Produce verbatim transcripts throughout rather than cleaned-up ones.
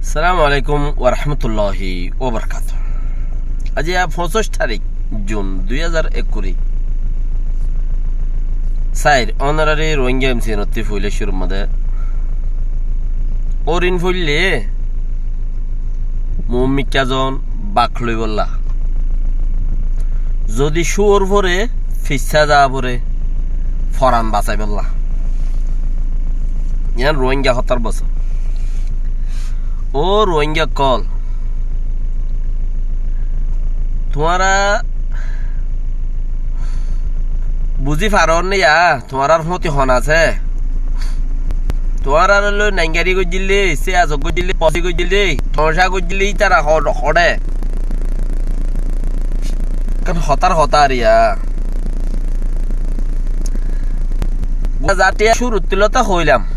Assalamu alaikum warahmatulláhi wabarakátuhu. Aijja foñsíc tarík jun dui házar ekkuri. Sair, ónorari Rohingya M C N ottú foila cúrur mazé. Órin foille muúmikka zon bak loibolla. Zodi cúor fore, fissá za fore, foran basaibólla. Yián Rohingya hotár bosór. Ó Rohingya ókkol, tuáñra buzí faror né ya, tuáñrar fúti hon asé? Tuáñrare loi naingari goijjíl dé, siyasot goijjíl dé, polisi goijjíl dé, tomacá goijjíl dé, ítara ho-, hoçé. Ekkán hotár hotá ar ya. Gura zatiya cúruttú lóta hoilam.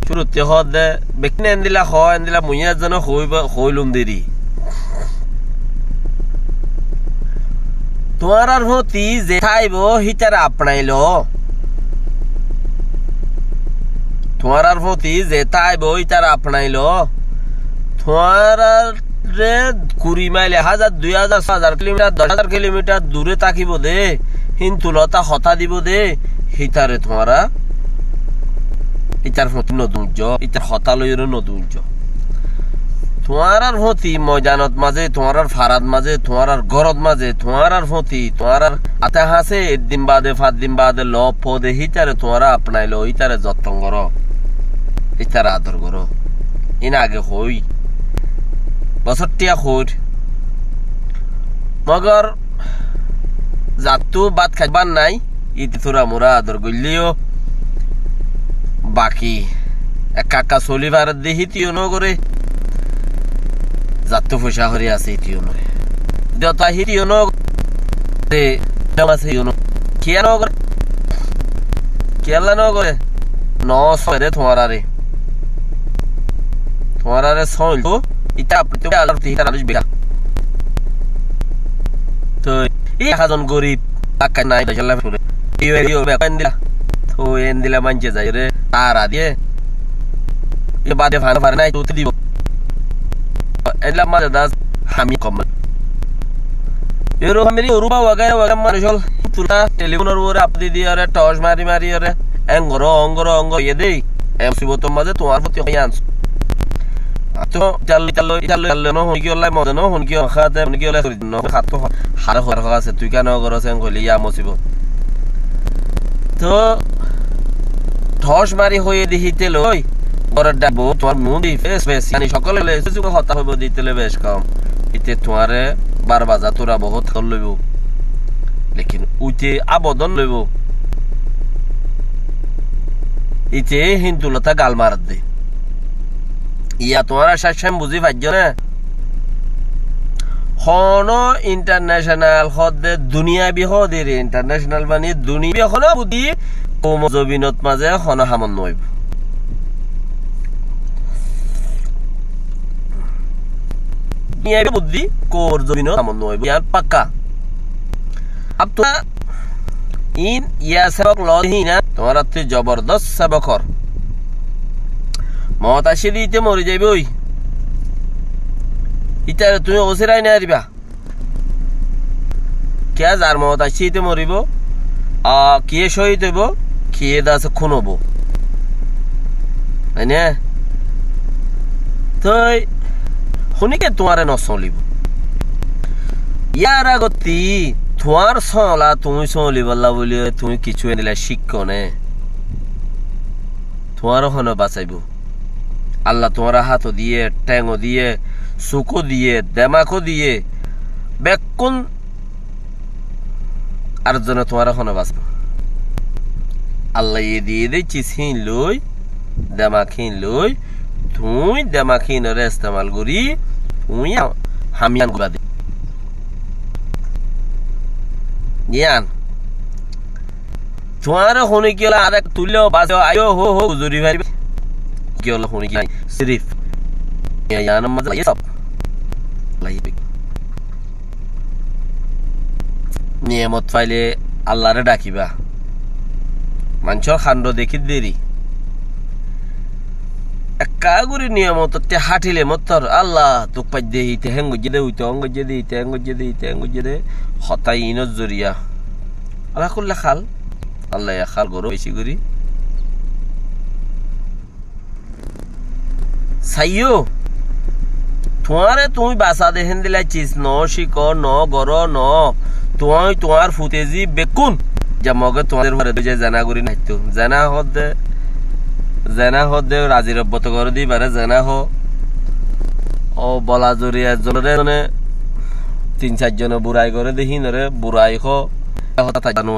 Cúruttú hoódde, bekkúne endilla hoó, endilla muiyó ezzone hoiba-, hoilum deri. Tuáñrar fúti ze táibo, hítare apnai lo. Tuáñrar fúti ze táibo, hítare apnai lo. Tuáñraré kuri mail, ek házar, dui házar, só házar kilomitar, doc házar kilomitar dure tákibo dé, híntu lóta hotá dibo dé, hítare tuáñra, ítar fúti no duñjjó, ítar hotá loiyóre no duñjjó. Tuáñrar fúti moidanot mazé, tuáñrar farat mazé, tuáñrar górot mazé, tuáñrar fúti, tuáñrar ate hañsé, ek din baade, fañs din baade, lof fode, hítare tuáñra apnai lo, hítare zotton goró, hítare ador goró. Iín age hoói, bosóttiya hoóir. Mogor zattú bát haibar nái, íte tura mura ador goillé yó, baki ekka ekka soli faredde híte yó no goré. Zattú foicá horí asé híte yó no goré. Dota híte yó no goré. Dota asé híte yó no goré. Kiyá no goré? Kiyólla no goré? No sóore tuáñrare. Tuáñrare sóoil. Ita apni to Allar fúti hítar manúic beka. Toi, e ek zon gorib, takka nai, dec olla fure. Iyo, iyo, bek endilla. Toi endilla maincé zaiyóre, tara diye. Iyo bade fano fare nai, toi dibo. Endilla maze das hami komel. Ero famili Yoruba wagaira wagaira manúic ól, tula, telefonor uore app di diyóre, torc mari mari yóre, en goró, on goró, on goró, iye dei. E musibotor maze tuáñr fúti hoi ans. Ato, itallo, itallo, itallo, itallo, no, hon kiyólla, moze no, hon kiyólla, hate, hon kiyólla, no, hato, hare, hare, hare asé, tui kiyá no gorós, en hoilé, ya musibot. To, tos mari hoiyé de híte loi, goror daibo, tuáñr muúntu fes fes, yani sokole loi, susuke hotá hoibo de híte loi bec kom. Íte tuáñre bar baza tura bohút hol loibo. Lekin uite abodon loibo. Íte híntu lota gal maredde. Iya tuáñra caccan buzí faijjó né? Hono international hoódde duniyabi hoódire international mani duniyabi hono budi koumor zobinot mazé hono hamot no óibo. Duniyabi budi koumor zobinot hamot no óibo. Yián pakka. Ab tuáñra iín iya sebok lode hína, tuáñrattú zobordos sebok or. Moot aiccé de íte mori zaiboi. Ítare tuñí usirai no fariba. Kiyá zar moot aiccé íte moribo. A, kiyé cóhid óibo, kiyé dase kún óibo. Óine? Toi, honíkka tuáñre no sólibo. Yar agottí tuáñr sóola, tuñí sólibolla buli, tuñí kissú endilla cíkko né. Tuáñre hone basaibo? Allah tuáñre háto diyé, théngo diyé, sukó diyé, demakó diyé, bekkún ar zone tuáñre hone basaibo? Allaye diyé de cis híin loi, demak híin loi, tuñí demak híinore estemal gorí, tuñí ham yián gurá de. Yián. Tuáñre honíkka arek tuillo base aiyó ho ho guzori fariba. Kiyólla honíkka nai. Sirif. Yián mazé Allah ye sob. Allah ye. Niyamot faile Allahre dhakiba. Maincór kando dekí deri. Ekka Aguri niyomototte háthile mottor Allah duk faidde, ite hen goijje de, ite hen goijje de, ite hen goijje de, ite hen goijje de. Hotá inor zoriya. Ala kulli hál, Allah ya hál goró beci gori. Saiyó, tuáñre tuñí basá de héndilla ciz no cíko, no goró, no. Tuáñí tuáñr fute zí bekkún. Za Moge tuáñder uore dóijja zena gorí naitto. Zena hoódde, zena hoódde razi robbot goré de íbaré zena hoó. Ó bola zoriya zone zone tin sair zone burai goré de híinore burai hoó. Hotá taijja no.